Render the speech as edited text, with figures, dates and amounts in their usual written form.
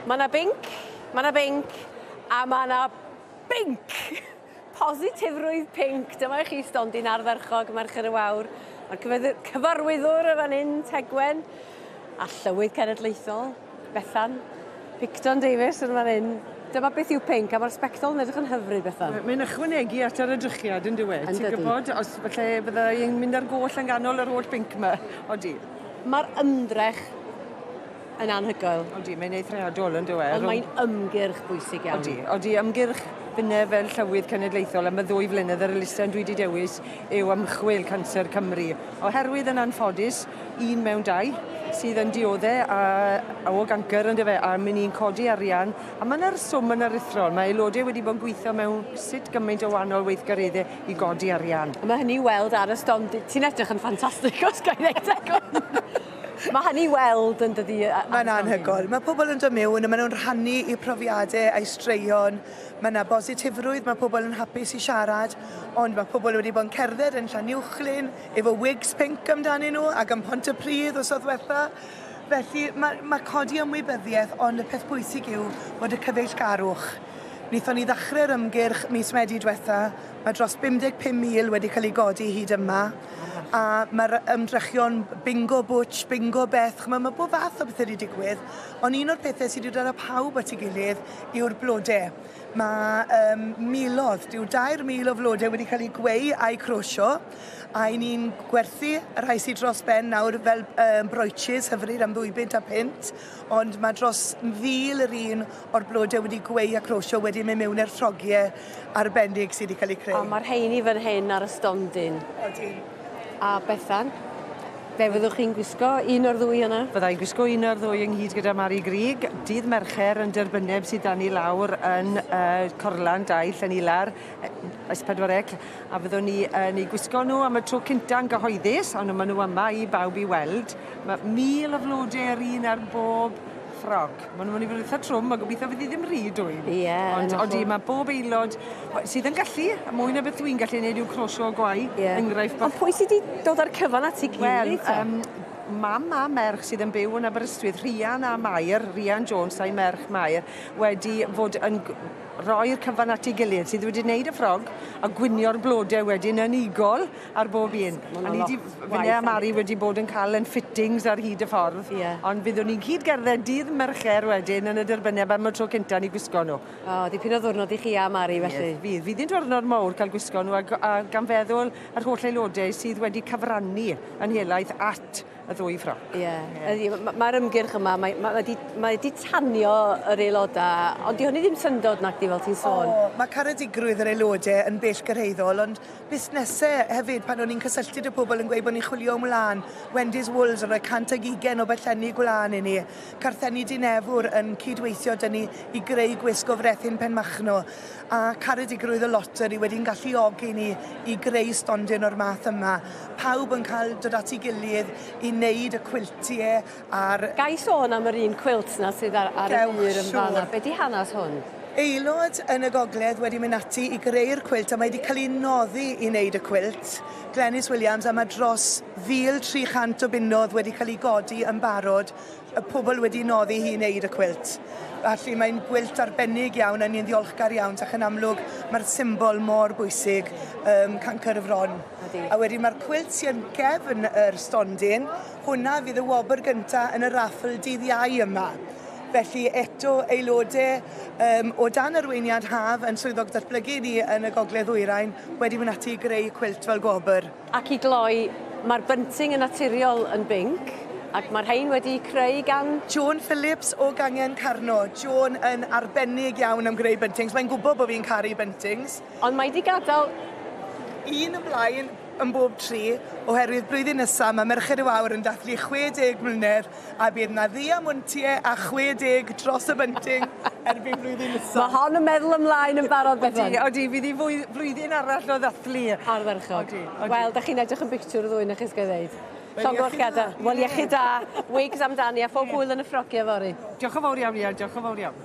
Mae 'na binc, mae 'na binc, a mae 'na binc! Positifrwydd pinc. Dyma i chi stondin ardderchog Merched y Wawr. Mae'r cyfarwyddwr y fan hyn, Tegwen, a Llywydd Cenedlaethol, Bethan, Picton Davies yn fan hyn. Dyma beth yw pinc, a mae'r sbectol yn edrych yn hyfryd, Bethan. Mae'n ychwanegu at yr edrychiad yn dyw e? Ti'n gwybod, os falle bydda i'n mynd ar goll yn ganol yr holl binc 'ma. Odi. Mae'r ymdrech yn anhygoel. Odi, mae'n eithriadol yn dyw e. Ond mae'n ymgyrch bwysig iawn. Odi, odi, ymgyrch finne fel Llywydd Cenedlaethol am y ddwy flynedd yr elusen dwi wedi dewis yw Ymchwil Canser Cymru. Oherwydd yn anffodus, un mewn dau sydd yn diodde a, a o gancr yn dyfe, a mynd ni'n codi arian, a mae yna'r swm yn aruthrol. Mae aelodau wedi bod yn gweithio mewn sut gymaint o wahanol weithgareddau i godi arian. A mae hynny i weld ar y stond. Ti'n edrych yn ffantastig os ga i ddeud Tegwen. Mae hynny i weld yn dydi? Mae'n anhygoel. Mae pobl yn dod mewn a maen nhw'n rhannu eu profiadau a'u straeon. Mae yna bositifrwydd, mae pobl yn hapus i siarad, ond mae pobl wedi bod yn cerdded yn Llanuwchllyn efo wigs pinc amdanyn nhw ac yn Pontypridd wsos ddiwetha. Felly mae, mae codi ymwybyddiaeth, ond y peth pwysig yw bod y cyfeillgarwch. Wnaethon ni ddechrau'r ymgyrch mis Medi diwetha, mae dros 55,000 wedi cael ei godi hyd yma. A mae'r ymdrechion bingo butch, bingo beth, ch'mo' ma' bob fath o bethe 'di digwydd, ond un o'r pethe sy 'di dod â pawb at ei gilydd yw'r blode. Ma' yym milodd, dyw 3,000 o flode wedi cael eu gweu a'u crosio, a 'yn ni'n gwerthu y rhai sy dros ben nawr fel yym broaches hyfryd am ddwy bunt a punt, ond ma' dros 1,000 yr un o'r blode wedi gweu a crosio wedi mynd mewn i'r ffrogie arbennig sy 'di cael eu creu. A ma'r rheini fan hyn ar y stondin. Odyn. A Bethan, fe fyddwch chi'n gwisgo un o'r ddwy yna? Fydda i'n gwisgo un o'r ddwy ynghyd gyda Mari Grug. Dydd Mercher yn derbynneb sydd 'da ni lawr yn uh, Corlan 2 Llanilar, S4C, a fyddwn ni yn eu gwisgo nhw am y tro cynta yn gyhoeddus, ond maen nhw yma i bawb i weld. Mae 1,000 o flodau yr un ar bob ffrog. Maen nhw'n mynd i fod yn eitha trwm a gobeithio fydd hi ddim rhy dwym. Ie. Ond odi, mae bob aelod sydd yn gallu, a mwy na beth dwi'n gallu neud yw crosio gwau, yeah. enghraifft bach. Ond pwy sydd wedi dod â'r cyfan at ei gilydd? Wel, mam a merch sydd yn byw yn Aberystwyth, Rhian a Mair, Rhian Jones a'i merch Mair, wedi fod yn roi'r cyfan at ei gilydd, sydd wedi gwneud y ffrog a gwynio'r blodau wedyn yn igol ar bob un. A ni 'di... Finne a Mari wedi bod yn cael yn fittings ar hyd y ffordd. Ie. Ond fyddwn ni'n cyd gerdded dydd Mercher wedyn yn y derbynneb am y tro cynta ni gwisgo nhw. O, dipyn o ddiwrnod i chi a Mari felly. Ie, fydd. Fydd hi'n diwrnod mawr cael gwisgo nhw a a gan feddwl yr holl aelodau sydd wedi cyfrannu yn helaeth at y ddwy ffroc. Ie. Ydi mae'r ymgyrch yma mae ma' wedi mae wedi tanio yr aelodau, ond 'di hynny ddim syndod nacdi fel ti'n sôn. O, mae caredigrwydd yr aelodau yn bell gyrhaeddol, ond busnesau hefyd, pan o'n i'n cysylltu 'da pobl yn gweud bod ni'n chwilio am wlân, Wendy's Wools yn rhoi 120 o bellenni gwlân i ni, Carthenni Dinefwr yn cydweithio 'da ni i greu gwisg o frethyn Penmachno, a caredigrwydd y loteri wedi'n galluogi ni i greu stondin o'r math yma. Pawb yn cael dod at ei gilydd i wneud y cwiltie a'r... Ga i sôn am yr un cwilt 'na sydd ar ar y mur yn fan'na? Be' 'di hanes hwn? Aelod yn y gogledd wedi mynd ati i greu'r cwilt a mae wedi cael ei noddi i wneud y cwilt, Glenys Williams, a mae dros 1,300 o bunnoedd wedi cael ei godi yn barod, y pobl wedi noddi hi i wneud y cwilt. Felly mae'n gwilt arbennig iawn a ni'n ddiolchgar iawn, ac yn amlwg mae'r symbol mor bwysig, um, cancr y fron. A wedyn mae'r cwilt sy'n gefn yr stondin, hwnna fydd y wobr gyntaf yn y raffl dydd Iau yma. Felly eto aelodau um, o dan arweiniad Haf yn swyddog datblygu ni yn y Gogledd Ddwyrain wedi mynd ati i greu cwilt fel gwobr. Ac i gloi, mae'r bunting yn naturiol yn binc, ac mae'r rhain wedi'u creu gan... Joan Phillips o Gangen Carno. Joan yn arbennig iawn am greu buntings. Mae'n gwybod bod fi'n caru buntings. Ond mae 'di gadael... Un ymlaen yn bob tri, oherwydd blwyddyn nesa mae Merched y Wawr yn dathlu 60 mlynedd A bydd 'na ddiamontie a 60 dros y bunting erbyn blwyddyn nesa. Mae hon yn meddwl ymlaen yn barod Bethan. Odi, odi, fydd hi fwy, flwyddyn arall o ddathlu. Ardderchog. Odi, odi. Wel, 'dach chi'n edrych yn bictiwr y ddwy 'na chi sgai ddeud. Llongyfarchiadau. Wel, iechyd da, wigs amdani a phob hwyl yn y ffrogie fory. Diolch yn fawr iawn, Ia, diolch yn fawr iawn.